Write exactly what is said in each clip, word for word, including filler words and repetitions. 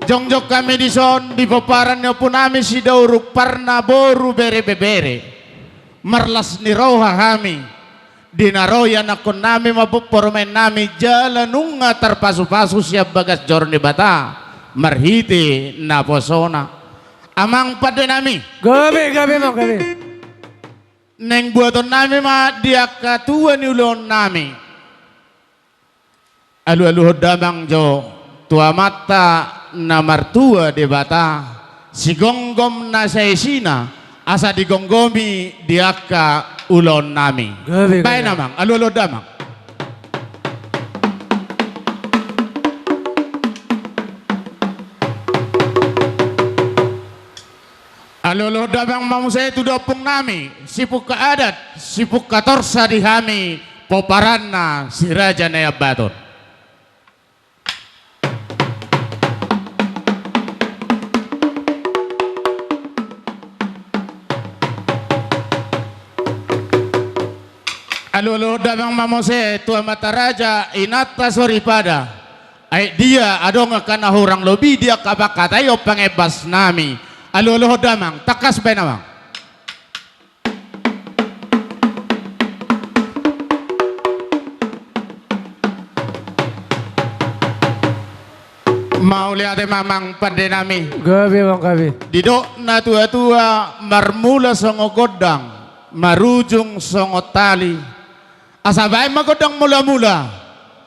Jongjong hami dison di pomparan ni ompunami Sidauruk, parna boru bere ibebere. Marlas ni roha hami di na ro ianakkonnami, mamboan parumaennami jala nunga tarpasupasu sian bagas joro ni Debata marhite naposona. Amang pandenami. Gabe, gabe, amang, gabe. Naeng buatonnami ma di angka tua ni ulaonnami. Alualuhon damang jo tu Amanta na martua Debata, sigomgom na saisina, asa digomgomi di angka ulaonnami. Gabe, gabe. Baen amang, alualuhon damang. Alualuhon damang ma muse tu ompungnami, sipungka adat, sipungka torsa di hami, pomparanna Si Raja Naiambaton. Alualuhon damang ma muse tu amanta raja, inanta soripada. Ai dia adong angka na hurang lobi di angka pangkataion pangembasnami. Alualuhon damang, tangkas baen amang. Mauliate ma amang pandenami. Gabe amang, gabe. Didok natuatua, marmula songon gondang, marujung songon tali. Asa baen ma gondang mulamula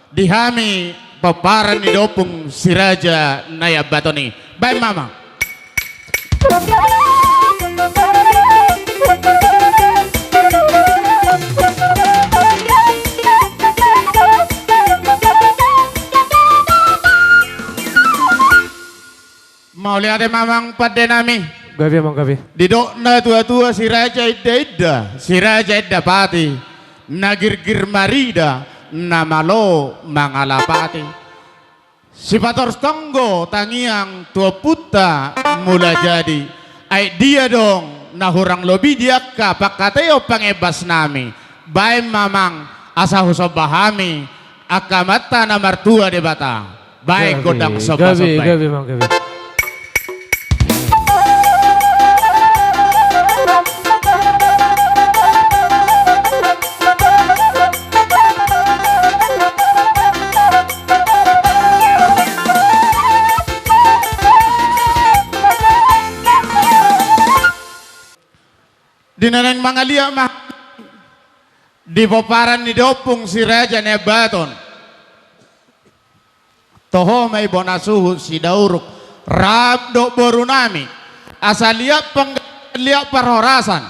di hami pomparan ni da Ompung Si Raja Naiambaton i. Baen ma amang. Mauliate ma amang pandenami. Gabe amang, gabe. Didok natuatua, si raja indainda, si raja indapati, na girgir marida, na malo mangalapati. Sipatorus tonggo tangiang tu ompunta Mulajadi. Ai dia adong na hurang lobi di angka pangkataion pangembasnami. Baen ma amang, asa husomba hami angka amanta na martua Debata. Baen gondang somba-somba i. Gabe, gabe amang, gabe. Di na naeng mangaliat ma di pomparan ni da Ompung Si Raja Naiambaton. Toho ma i bona suhut Sidauruk, rap dohot borunami. Asa liat panggabean, liat parhorasan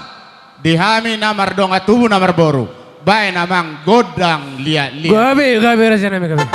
di hami na mardongan tubu na marboru. Baen amang gondang liatliat. Gabe, gabe rajanami, gabe.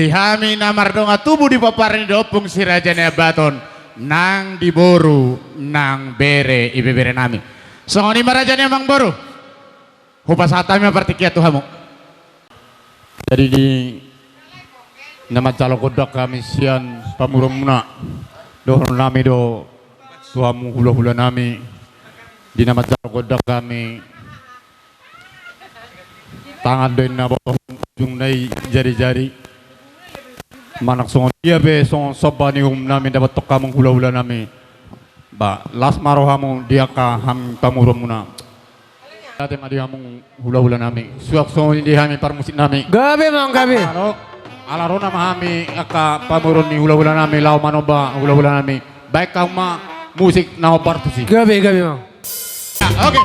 Di hami na mardongan tubu di pomparan ni da Ompung si Raja Nai Ambaton, nang di boru nang bere, ibebere nami. Songon i ma raja ni amang boru. Hupasahat hami ma partingkian tu hamu. Jadi di na manjalo gondang hami sian pamoruonmuna, dohonon nami do tu hamu hulahula nami, di na manjalo gondang hami, tangan do inna botohon, ujungna i jarijari. Manang songon dia pe songon somba ni uhum nami dapothon hamu hulahula nami. Ba las ma rohamu di angka hami pamoruonmuna. Ate ma di hamu hulahula nami. Suang songon i di hami parmusik nami. Gabe ma gabe. Ala ro, ala ro nama hami angka pamoruon ni hulahula nami laho manomba hulahula nami. Baen hamu ma musik na hombar tusi. Gabe gabe ma. Oke.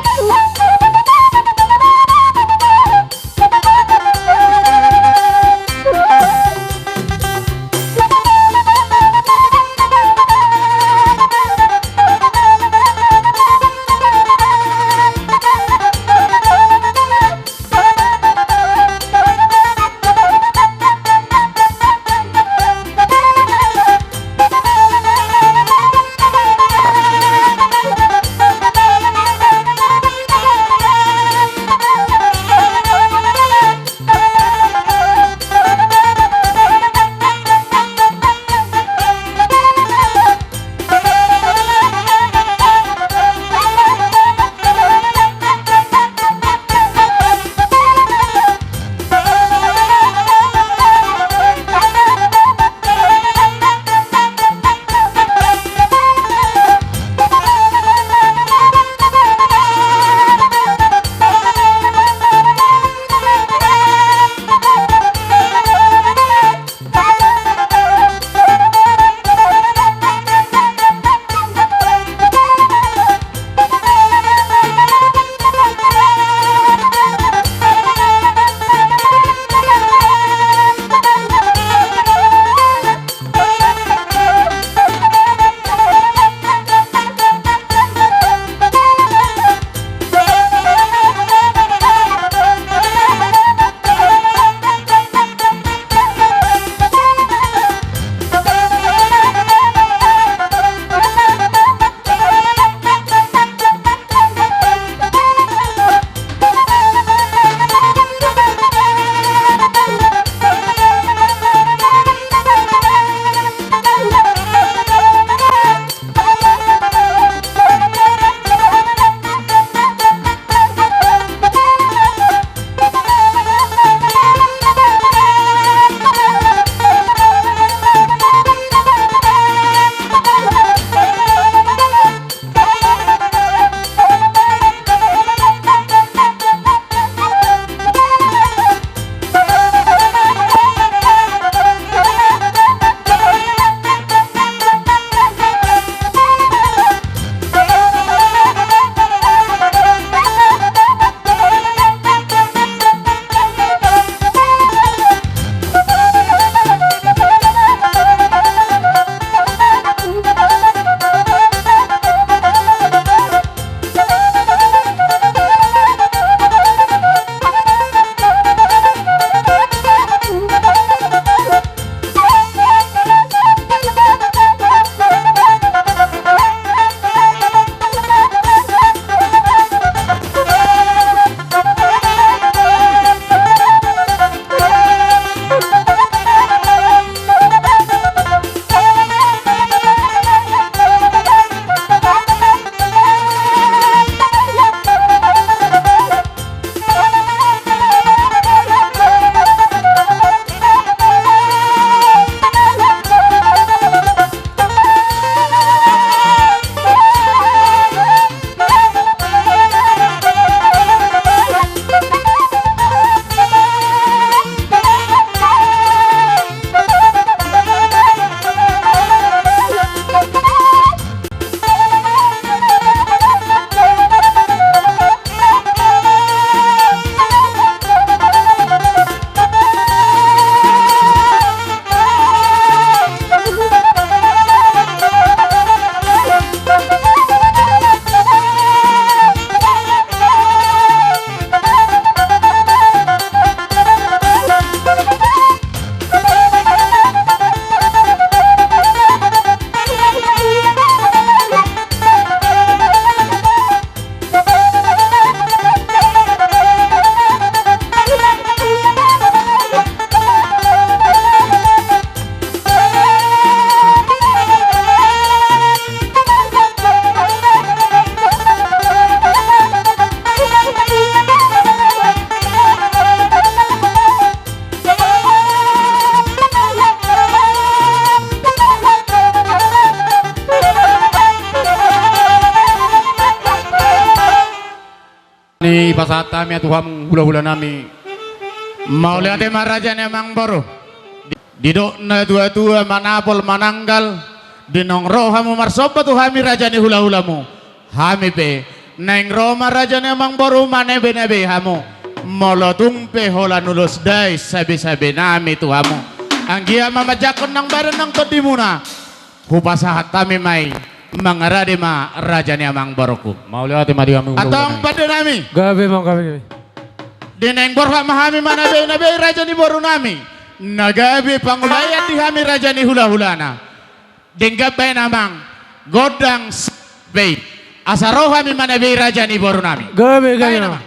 Sahat hami ma tu hamu hulahula nami. Mauliate ma raja ni amangboru. Didok na tuatua, manapol mananggal, di naung ro hamu marsomba tu hami raja ni hulahulamu. Hami pe naeng ro ma raja ni amangboru manabenabei hamu. Molo tung pe holan ulos dai sabesabea nami tu hamu, anggiat ma manjangkon nang badan nang tondimuna. Hupasahat hami ma i, mangarade ma raja ni amangboruku. Mauliate ma di hamu. Antong pande nami. Gabe ma, gabe, gabe. Di naeng borhat ma hami manabenabei raja ni boru nami, na gabe pangulayan di hami raja ni hulahulana. Denggan baen amang, gondang s-, bei. Asa ro hami manabenabei raja ni boru nami. Gabe, gabe. Baen amang.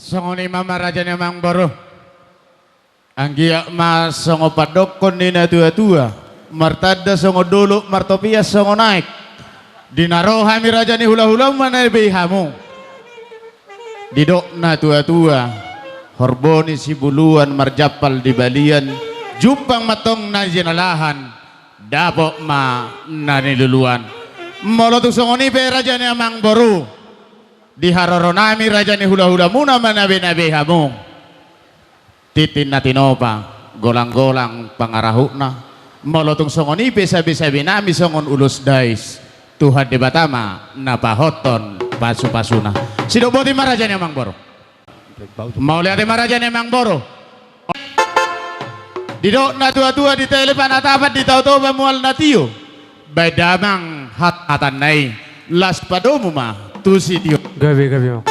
Songon i ma, ma raja ni amangboru. Anggiat ma songon pandokkon ni na tuatua, martanda songon dolok, martopian songon aek. Di na ro hami raja ni hulahulamu ma na bei hamu. Didok na tuatua, horbo ni sibuluan marjampal di balian, jumpang ma antong na jinalahan, dapot ma na niluluan. Molo tung songon i pe raja ni amangboru, di haroronami raja ni hulahulamuna ma na bei na bei hamu. Tintin na tinopa, golanggolang pangarahutna. Molo tung songon i pe sabesabinami songon ulos dais, Tuhan Debata ma na pahothon pasupasuna. Sidok boti ma raja ni amangboru. Mauliate ma raja ni amangboru. Didok na tuatua, ditele panatapan, ditaotao pamual na tio. Baen damang hathatanna i, las padomu ma tu sitio. Gabe, gabe ma.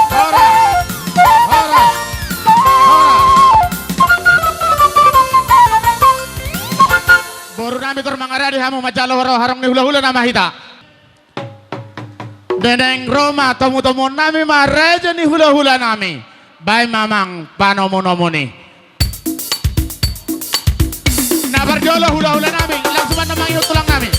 Horas, horas, horas. Borunami, tor mangarade hamu manjalo haroro ni hulahula nama hita. Naeng ro ma tomutomuonnami ma raja ni hulahulanami. Baen ma amang panomunomuna i. Na parjolo hulahulanami, langsung ma na mangihut tulangnami.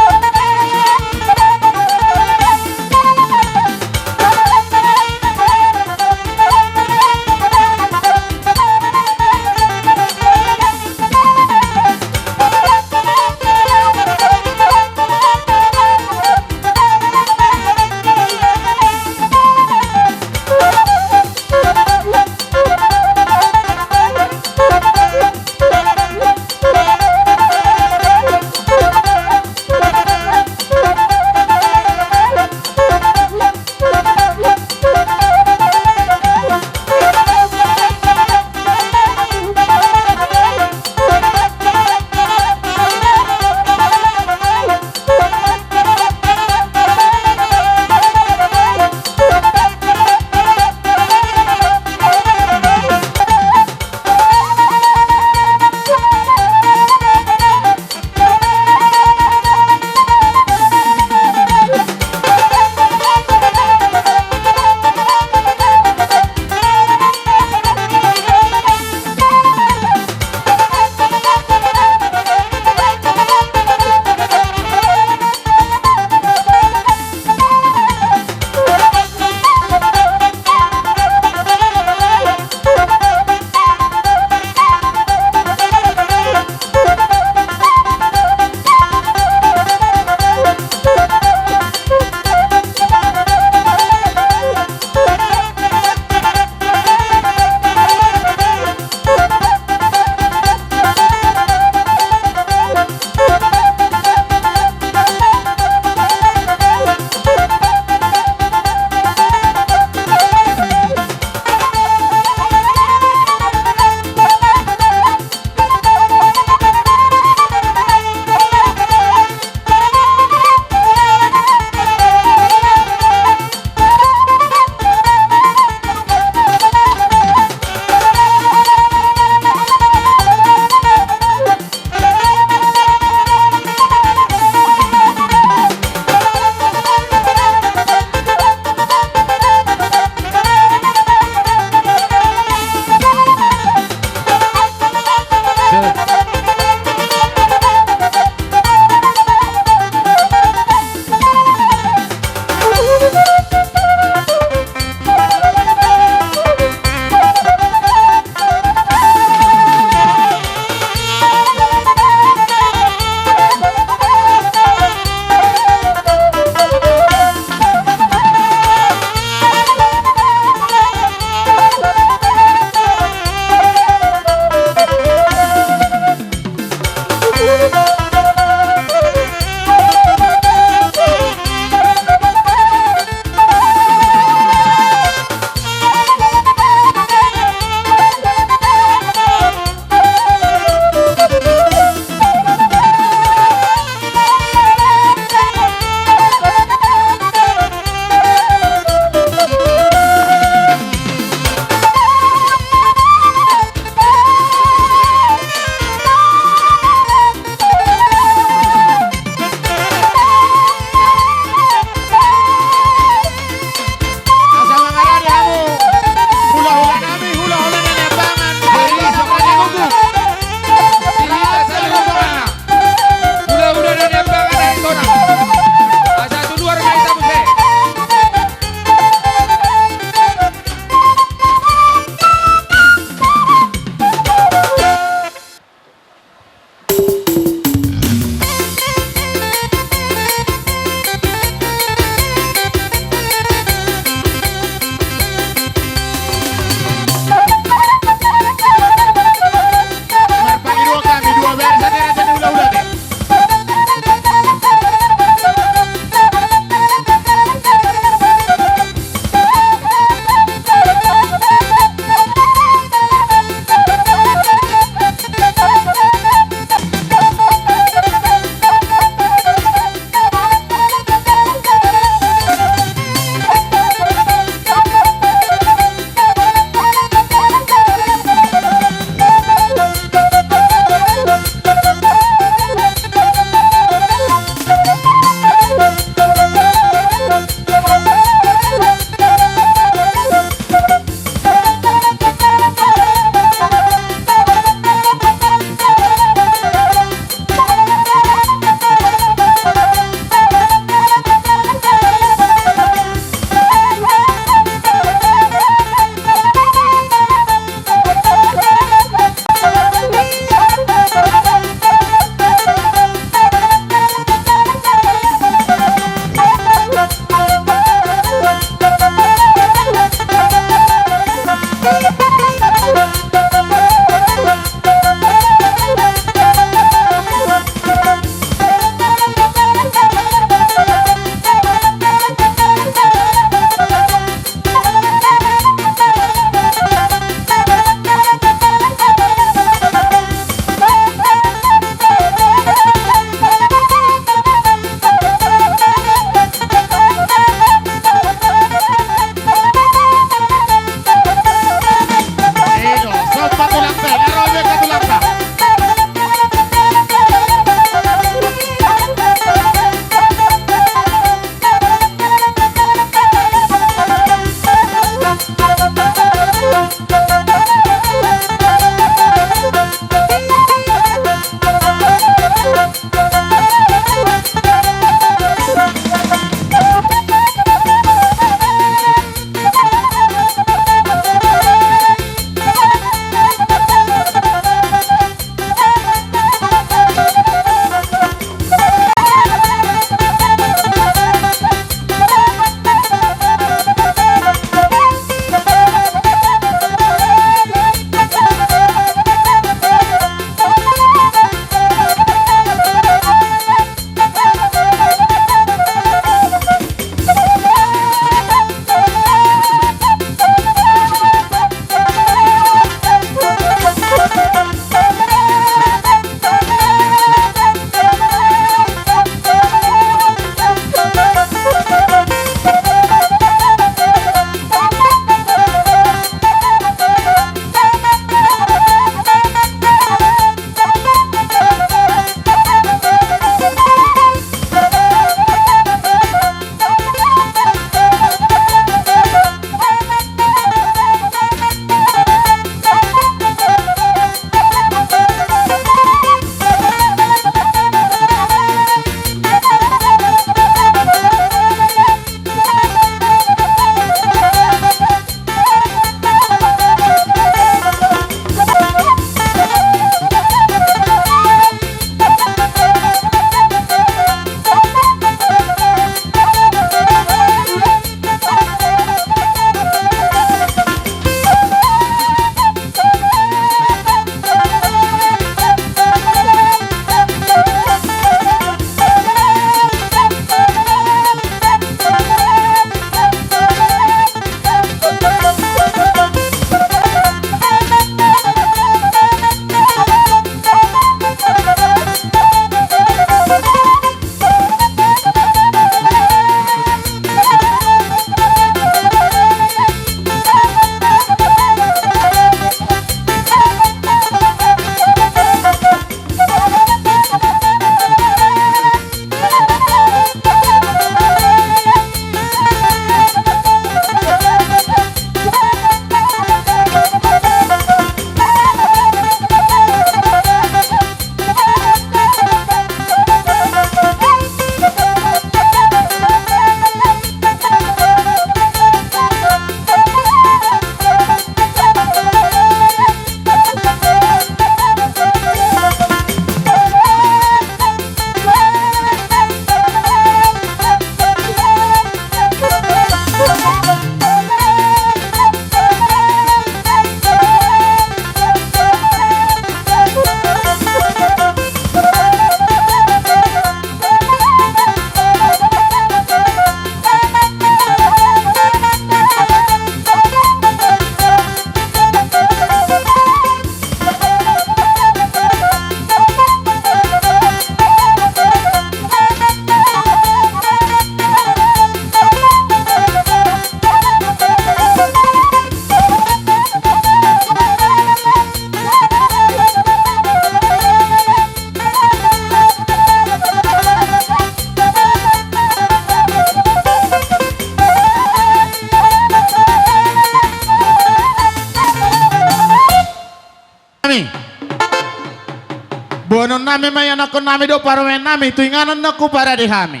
Boanonnami ma ianakkonnami dohot parumaennami, tu inganan nangkin huparade hami.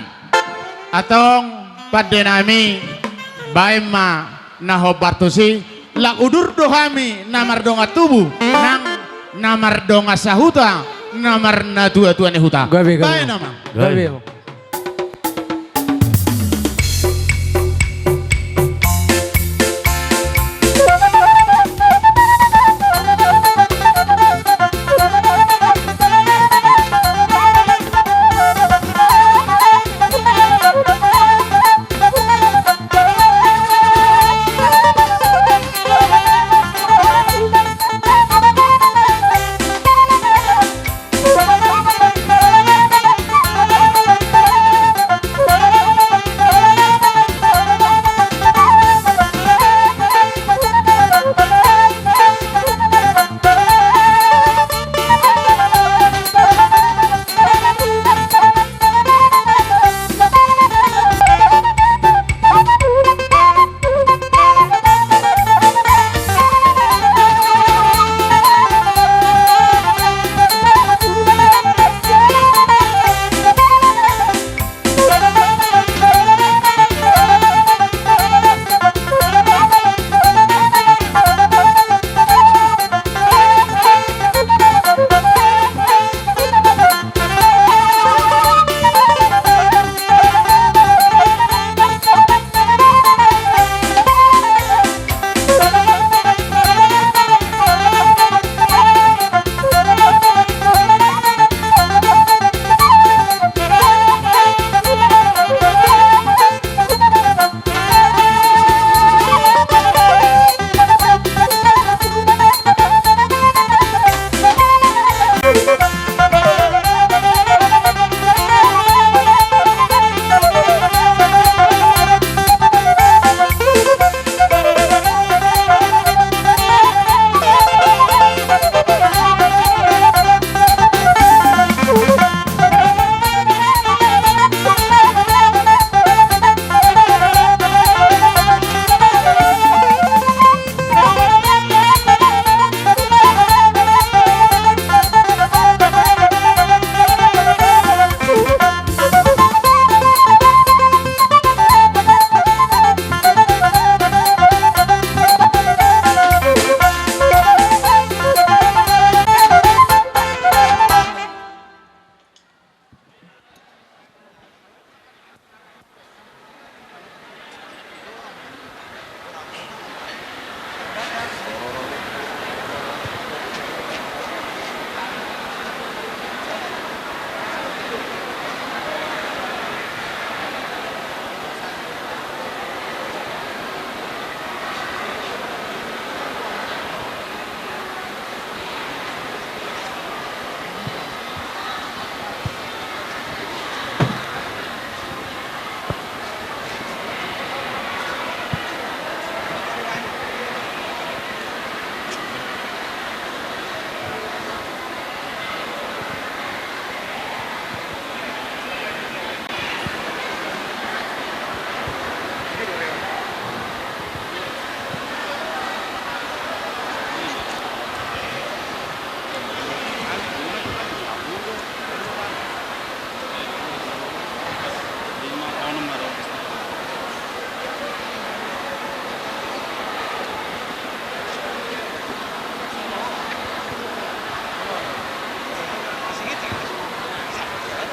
Antong pandenami, baen ma na hombar tusi, lang udur do hami na mardongan tubu, nang na mardongan sahuta, na marnatuatua ni huta. Gabe, gabe. Baen ma. Gabe.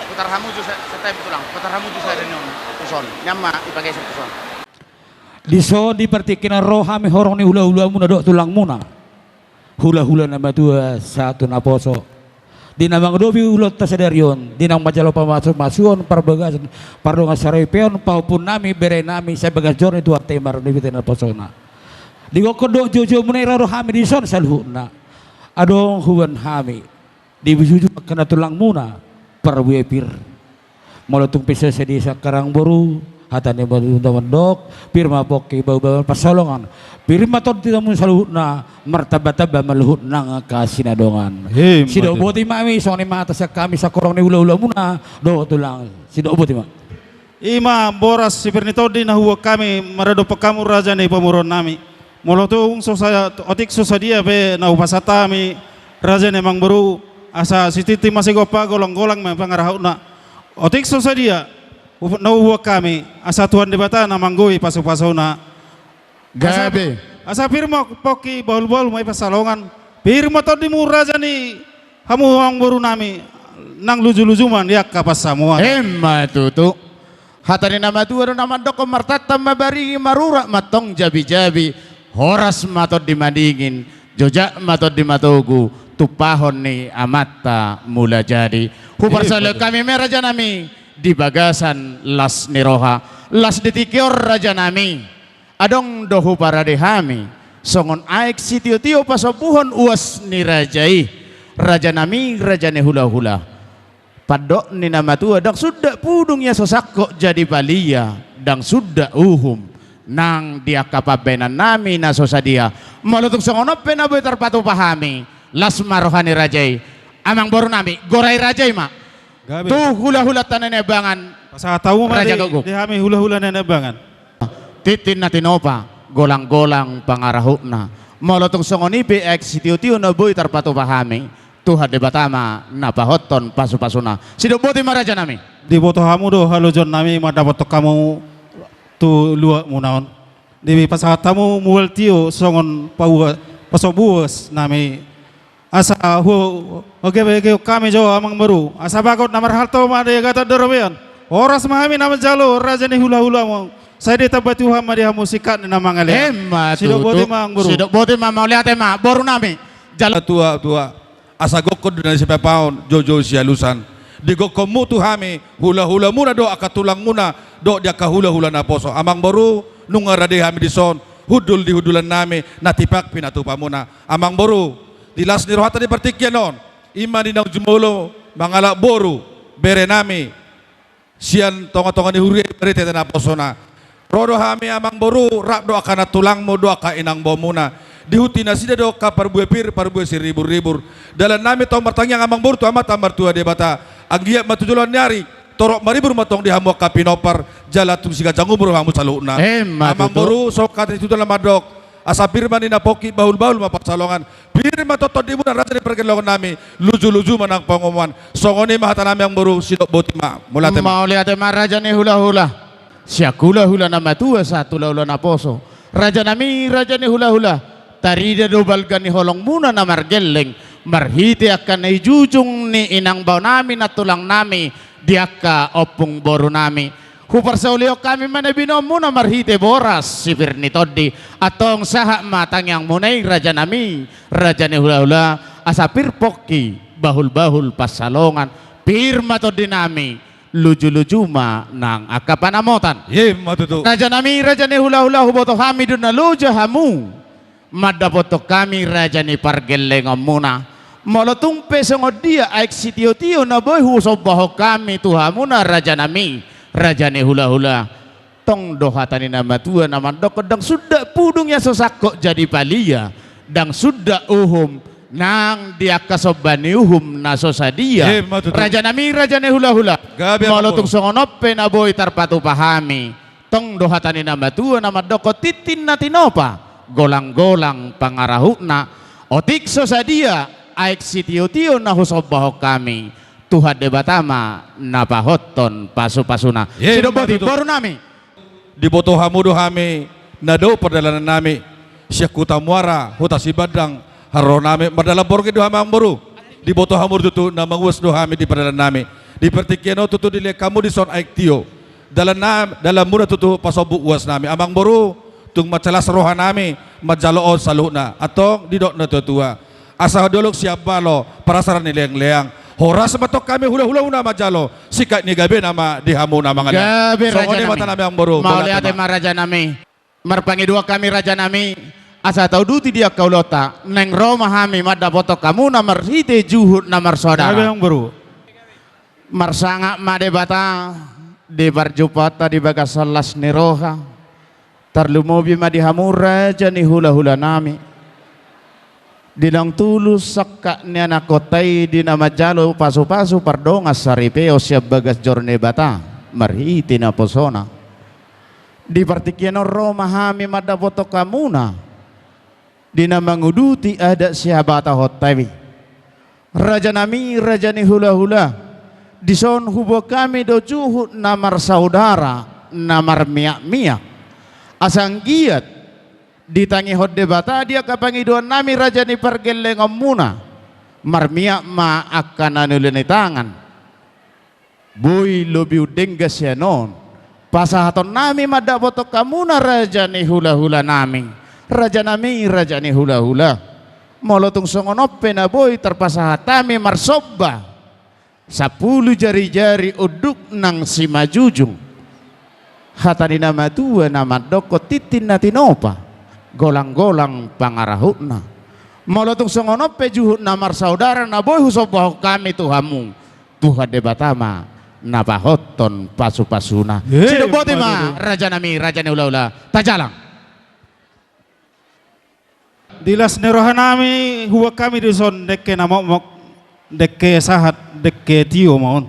Putar hamu jo sa-, santabi tulang, putar hamu jo sada ni on, tu son. Nian ma dipageser tu son. Dison di partingkian on ro hami horong ni hulahulamuna dohot tulangmuna. Hulahula na matua sahat tu naposo. Di na mangadopi ulaonta sadari on, di na manjalo pamasumasuon, parbagason, pardongan saripeon, pahompun nami, bere nami, sai bagas joro ni Tuhanta i marnipite naposona. Di gokhon dohot joujou muna i ro do hami dison saluhutna. Adong huboan hami. Di bujujung angka na tulangmuna, parbue pir. Molo tung pe so sadia sian karang boru, hata ni boru na mandok, pir ma pongki baobaoan pansalongan. Pir ma tondi hamu saluhutna, martambatamba ma luhut nang angka sinadongan. Ima tutu. Sidok boti ma hami, songon i ma hata sian hami, sian horong ni hulahulamuna, dohot tulang. Sidok boti ma. Ima boras si pir ni tondi na huboan hami, maradophon hamu raja ni pamoruon nami. Molo tung so sa-, otik so sadia pe na hupasahat hami, raja ni amangboru, Asa sitintin ma sigompa, golang-golang ma pangarahutna. Otik so sadia, na huboan hami, asa Tuhan Debata na manggohi pasu-pasuna. Asa, gabe. Asa pir ma pongki, bahul-bahul ma i pansalongan. Pir ma tondimu raja ni hamu amangboru nami, nang luju-luju ma di angka pansamotan. Emma tutu. Hata ni na matua do na mandokkon, martantan ma barigi, marurat ma tong jabi-jabi, horas ma tondi madingin, jojak ma tondi matogu, tumpahon ni Amanta Mula Jadi. Huparsaulihon hami ma i raja nami, di bagasan las ni roha, las di tingki on raja nami. Adong do huparade hami songon aek sitio-tio pasombuhon uas ni raja i, raja nami, raja ni hula-hula. Pandok ni na matua, ndang sundat pudung ia so sangkot jadi palia, ndang sundat uhum nang di angka pambahenan nami na so sadia. Molo tung songon on pe na boi tarpatupa hami, las ma roha ni raja i. Amangboru nami, gorai raja i ma. Gabe. Tu hula-hula tano Neambangan. Pasahat hamu ma raja di, gogok, di hami hula-hula na Neambangan. Tintin na tinopa, golang-golang pangarahutna. Molo tung songon i pe aek sitio-tio na boi tarpatupa hami, Tuhan Debata ma na pahothon pasu-pasuna. Sidok boti ma raja nami. Diboto hamu do halojon nami mandapothon hamu tu luat muna on. Dipasahat hamu mual tio songon paua-, pasombu uas nami. Asa hu-, hugebege hami jo amangboru, asa bagot na marhalto ma di hata ni robean. Horas ma hami na manjalo raja ni hula-hulamu. Sai ditamba Tuhan ma di hamu singkat ni na mangalean. Emma tutu. Sidok boti ma amangboru. Sidok boti ma, mauliate ma boru nami. Jalo. Tua-tua. Asa gokkon do na sipapaon, joujou sialusan. Digokkonmu tu hami, hula-hulamuna dohot angka tulangmuna, dohot di angka hula-hula naposo. Amangboru, nunga rade hami dison, hundul di hundulan nami, na tipak pinatupamuna. Amangboru, di las ni rohanta di partingkian on, i ma di naung jumolo mangalap boru, bere nami, sian tonga-tonga ni huria i marhite naposona. Ro do hami amangboru, rap dohot angka nantulangmu, dohot angka inangbomuna. Dihuti nasida do angka parbue pir, parbue siribur-ribur. Dalan nami tong martangiang amangboru tu Amanta Martua Debata. Anggiat ma tu joloan ni ari, torop maribur ma tong di hamu angka pinompar, jala tung siganjang umur hamu saluhutna. Emma tutu. Amangboru, songon hata ni tutu na mandok. Asa pir ma ninna pongki, bahul-bahul ma pansalongan. Pir ma tong tondimuna raja ni pargellengon nami, luju-luju ma nang pangomoan. Songon i ma hata nami amangboru, sidok boti ma. Mauliate ma. Mauliate ma raja ni hula-hula. Sian hula-hula na matua sahat tu hula-hula naposo. Raja nami, raja ni hula-hula. Tarida do balga ni holongmuna na margelleng. Marhite angka na dijujung ni inangbao nami, nantulang nami. Di angka ompung boru nami. Huparsaulihon hami ma na binoanmuna marhite boras sipir ni tondi. Antong sahat ma tangiangmuna i raja nami, raja ni hula-hula, asa pir pongki, bahul-bahul pansalongan, pir ma tondi nami, luju-luju ma nang angka panamotan. Emma tutu. Raja nami, raja ni hula-hula, huboto hami do na loja hamu mandapothon hami raja ni pargellengonmuna. Molo tung pe songon dia aek sitio-tio na boi husombahon hami tu hamuna raja nami, raja ni hula-hula. Tong do hata ni na matua na mandokkon, ndang sundat pudung ia so sangkot jadi palia, ndang sundat uhum nang di angka somba ni uhum na so sadia. Emma tutu. Raja nami, raja ni hula-hula. Gabe amangboru. Molo tung songon on pe na boi tarpatupa hami. Tong do hata ni na matua na mandokkon, tintin na tinopa, golang-golang pangarahutna, otik so sadia aek sitio-tio na husombahon hami, Tuhan Debata ma na pahothon pasu-pasuna. Emma tutu. Sidok boti boru nami. Diboto hamu do hami na dao pardalanan nami, sian Huta Muara, Huta Sibandang, haroro nami mardalan borngin do hami amangboru. Diboto hamu do tutu na manguas do hami di pardalanan nami. Di partingkian on tutu dilehon hamu dison aek tio. Dalan na, dalanmuna tutu pasombu uas nami. Amangboru, tung mansai las roha nami manjalo on saluhutna. Antong didok na tua-tua. Asa dolok sian balo, parasaran ni leang-leang. Horas ma tong hami hula-hulamuna manjalo, singkat ni gabena ma di hamu na mangalean. Gabe raja nami. Songon i ma hata nami amangboru. Mauliate ma raja nami. Marpangidoan hami raja nami, asa tauduti di angka ulaonta, naeng ro ma hami mandapothon hamuna marhite juhut na marsaudara. Gabe amangboru. Marsangap ma Debata di parjumpaonta di bagasan las ni roha. Tarlumobi ma di hamu raja ni hula-hula nami. Di naung tulus sangkap ni anakkonta i di na manjalo pasu-pasu pardongan saripeon sian bagas joro ni Debata marhite naposona. Di partingkian on ro ma hami mandapothon hamuna di na manguduti adat sihabatahonta i. Rajanami, raja ni hulahula, dison huboan hami do juhut na marsaudara, na marmiakmiak. Asa anggiat ditangihon Debata di angka pangidoannami raja ni pargellengonmuna, marmiak ma angka na niula ni tangan. Boi lobiu denggan sian on pasahatonnami mandapothon hamuna raja ni hulahulanami, rajanami, raja ni hulahula. Molo tung songon on pe na boi tarpasahat hami marsomba, sampulu jarijari unduk nang simanjujung. Hata ni na matua na mandokkon tintin na tinopa, golanggolang pangarahutna. Molo tung songon on pe juhut na marsaudara na boi husombahon hami tu hamu, Tuhan Debata ma na pahothon pasupasuna. Eh, sidok boti ma, manodo. Rajanami, raja ni hulahula, tajalang. Di las ni rohanami huboan hami dison dengke na mokmok, dengke sahat, dengke tio ma on.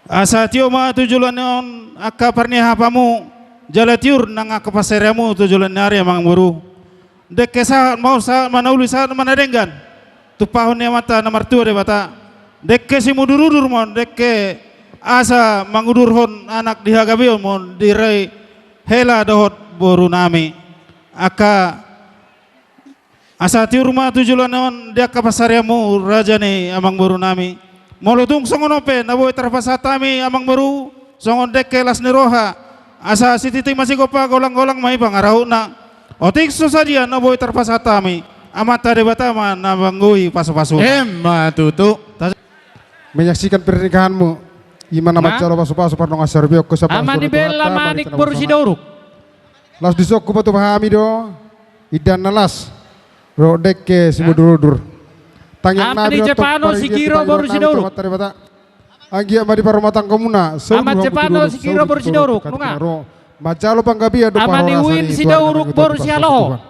Asa tio ma tu joloan on angka parniahapanmu, jala tiur nang angka pansarianmu tu joloan ni ari, amangboru. Dengke sahat ma on, sahat ma na uli, sahat ma na denggan, tumpahon ni Amanta na martua Debata. Dengke simudurudur ma on, dengke asa mangudurhon anak di hagabeon ma on, di rai hela dohot borunami. Angka asa tiur ma tu joloan on di angka pansarianmu, raja ni amangborunami. Molo tung songon on pe na boi tarpasahat hami, amangboru, songon dengke las ni roha, asa sititi ma sigompa, golanggolang ma i pangarahutna. Otik so sadia na boi tarpasahat hami, Amanta Debata ma na manggohi pasupasuna. Emma tutu. Menyaksikan pernikahanmu, i ma na manjalo pasupasu pardongan saripeon. Ama ni Bella Manik boru Sidauruk. Laos dison hupatupa hami do indahan na las dohot dengke simudurudur. Tangiangnami Jepano Sigiro boru Sidauruk. Anggiat ma di parrumatanggaonmuna, Ama Jepano Sigiro boru Sidauruk, nunga. Manjalo panggabean do. Ama ni Win Sidauruk boru Sihaloho.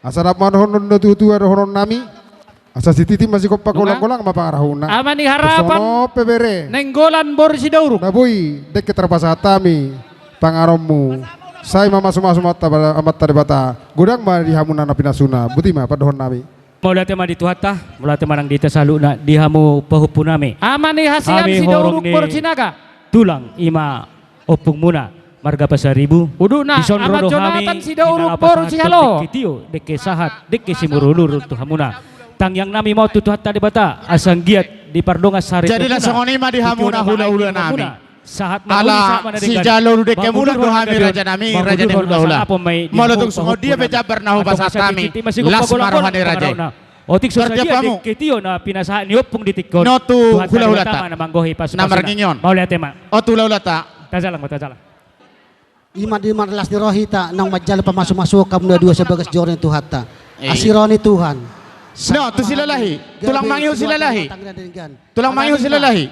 Asa dapot ma dohonon ni natuatua dohononnami. Asa sititi ma sigompa, golanggolang ma pangarahutna. Ama ni Harapan Nainggolan boru Sidauruk. Na boi dengke tarpasahat hami panganonmu, sai ma masumasu ma Amanta Debata, godang ma di hamuna na pinasuna. Boti ma pandohononnami. Mauliate ma di Tuhanta, mauliate ma nang di hita saluhutna, di hamu pahompunami. Ama ni Hasian Sidauruk boru Sinaga. Tulang, i ma ompungmuna marga Pasaribu. Udutna, dison ro do hami, Jonatan Sidauruk boru Sihaloho. Dengke tio, dengke sahat, dengke simudurudur tu hamuna. Tangiangnami ma on tu Tuhanta Debata, asa anggiat di pardongan saripeon. Jadi na songon i ma di hamuna hulahulanami. Sahat ma uli, sahat ma na denggan. Ala sijalo dengke mulak do hami, rajanami, raja ni hulahula. Molo tung songon dia pe jambar na hupasahat hami, las ma roha ni raja i. Otik so sadia dengke tio na pinasahat ni ompung di tingki on, Tuhanta Debata ma na manggohi pasupasuna. Mauliate ma. Mauliate ma. Tajalang ma, tajalang. I ma di las ni roha hita naung manjalo pamasumasuon hamu na dua sebagai joro ni Tuhanta. Asi roha ni Tuhan. Tulang mangihut silalahi. Tulang mangihut silalahi.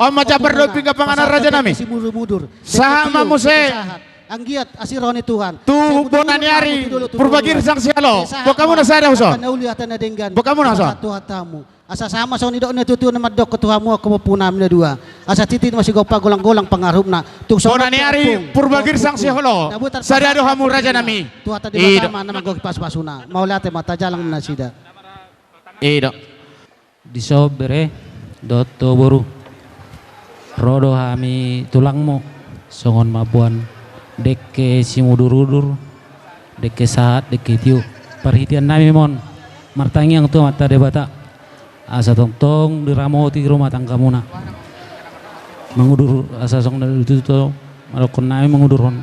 On ma jambar dohot pinggan panganan, rajanami. Sahat ma muse. Anggiat asi roha ni Tuhan. Tu bona ni ari Purbagirsang Sihaloho. Boan hamuna sada huson. Boan hamuna huson. Asa sama songon nidok ni natuatua na mandokkon tu hamu angka pahompunami na dua. Asa titi ma sigompa, golanggolang pangarahutna. Bona ni ari Purbagirsang Sihaloho. Sada do hamu, rajanami. Tuhanta Debata ma na manggohi pasupasuna. Mauliate ma, tajalang ma nasida. I do. Dison bere dohot boru, ro do hami tulangmu songon mamboan dengke simudurudur, dengke sahat, dengke tio. Parhiteannami ma on martangiang tu Amanta Debata, asa tongtong diramoti rumah tanggamuna. Mangudur, asa songon na tutu mandokkon nami, mangudurhon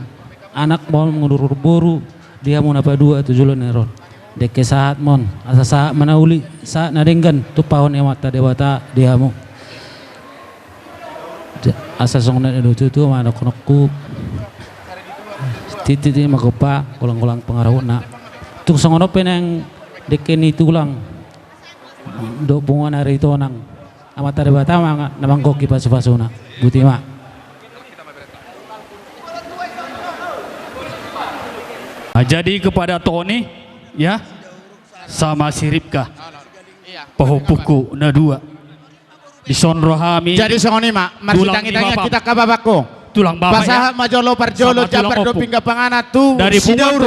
anak ma on, mangudurhon boru di hamu na paduahon tu joloan ni ari on. Dengke sahat ma on, asa sahat ma na uli, sahat na denggan, tumpahon ni Amanta Debata di hamu. Asa songon na tutu mandokkon nangku, titi ma sigompa, golanggolang pangarahutna. Tung songon on pe nang dengke ni tulang dohot punguan ari tonang. Amanta Debata ma na manggohi pasupasuna. Boti ma. Jadi kepada Tony, ya, sama si Ripka, pahompungku na dua. Dison ro hami. Jadi songon i ma, marsitangitangian hita, angka bapakku. Tulang bapak, ya. Pasahat ma jolo parjolo jambar dohot pinggan panganan tu Sidauruk. Dari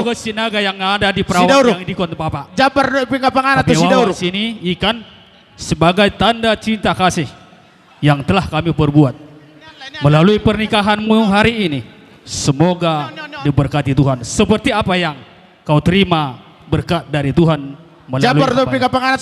punguan Sinaga yang ada di Perawan yang diikon Bapak. Jambar dohot pinggan panganan tu Sidauruk. Sini ikan. Sebagai tanda cinta kasih yang telah kami perbuat melalui pernikahanmu hari ini, semoga diberkati Tuhan seperti apa yang kau terima berkat dari Tuhan melalui.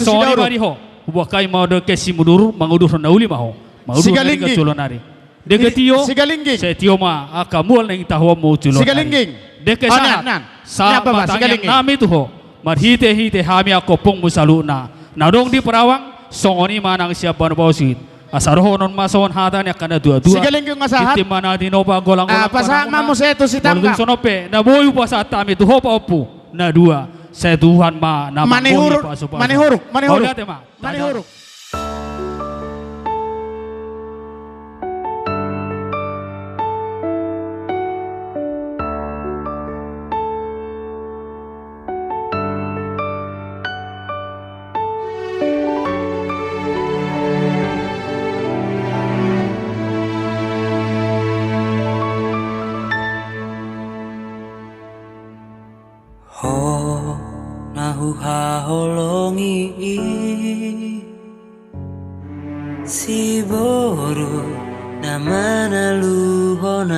Songon i ma di ho, huboan hami ma dengke simudur, mangudur na uli ma ho. Mangudur na uli, Sigalingging. Dengke tio, Sigalingging. Sai tio ma angka mual na ingkon tahuonmu tu joloan on. Sigalingging. Dengke sahat, sahat ma tangiang nami tu ho. Marhitehite hami angka ompungmu saluhutna na adong di Perawang, songon i ma nang sian Baosit. Asa dohonon ma songon hata ni angka na tuatua. Sigalingging ma sahat. Tintin ma na tinopa, golanggolang ma na muna. Molo tung songon on pe na boi hupasahat hami tu ho pahompu na dua, sai Tuhan ma na manggoni pasupasu. Manihuruk, manihuruk. Mauliate ma. Manihuruk. Ho na huhaholongi i, siboru na manaluhon.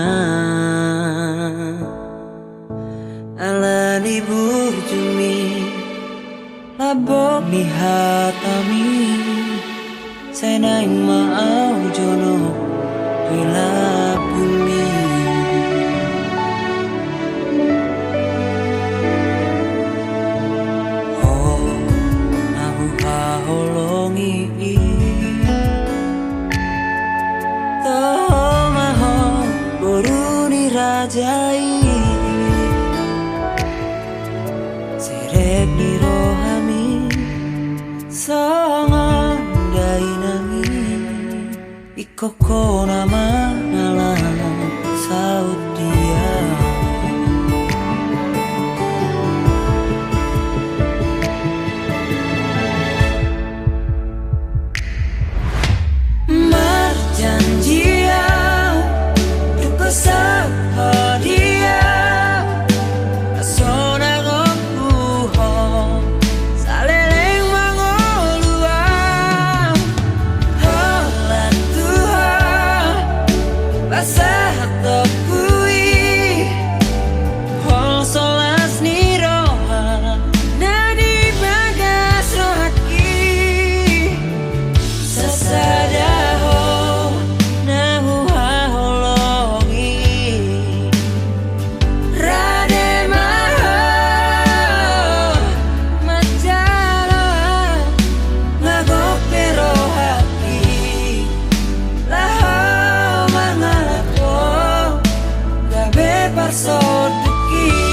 Ala ni burjumi, lambok ni hatami, sai naeng ma ahu jonok di lambungmi. Ho na huhaholongi i, toho ma ho boru ni raja i. Serep ni rohami songon dainang i, ingkon ho nama na laho saut dia. Marjanji ahu tung ho saut ho dia, asa unang ompu ho saleleng mangolu ahu. Holan tu ho pasahat ompu i, holan so las ni roha na di bagas rohangki. Sasada ho na huhaholongi, rade ma ho manjalo, nga gok be rohangki laho mangalap ho gabe parsondukki.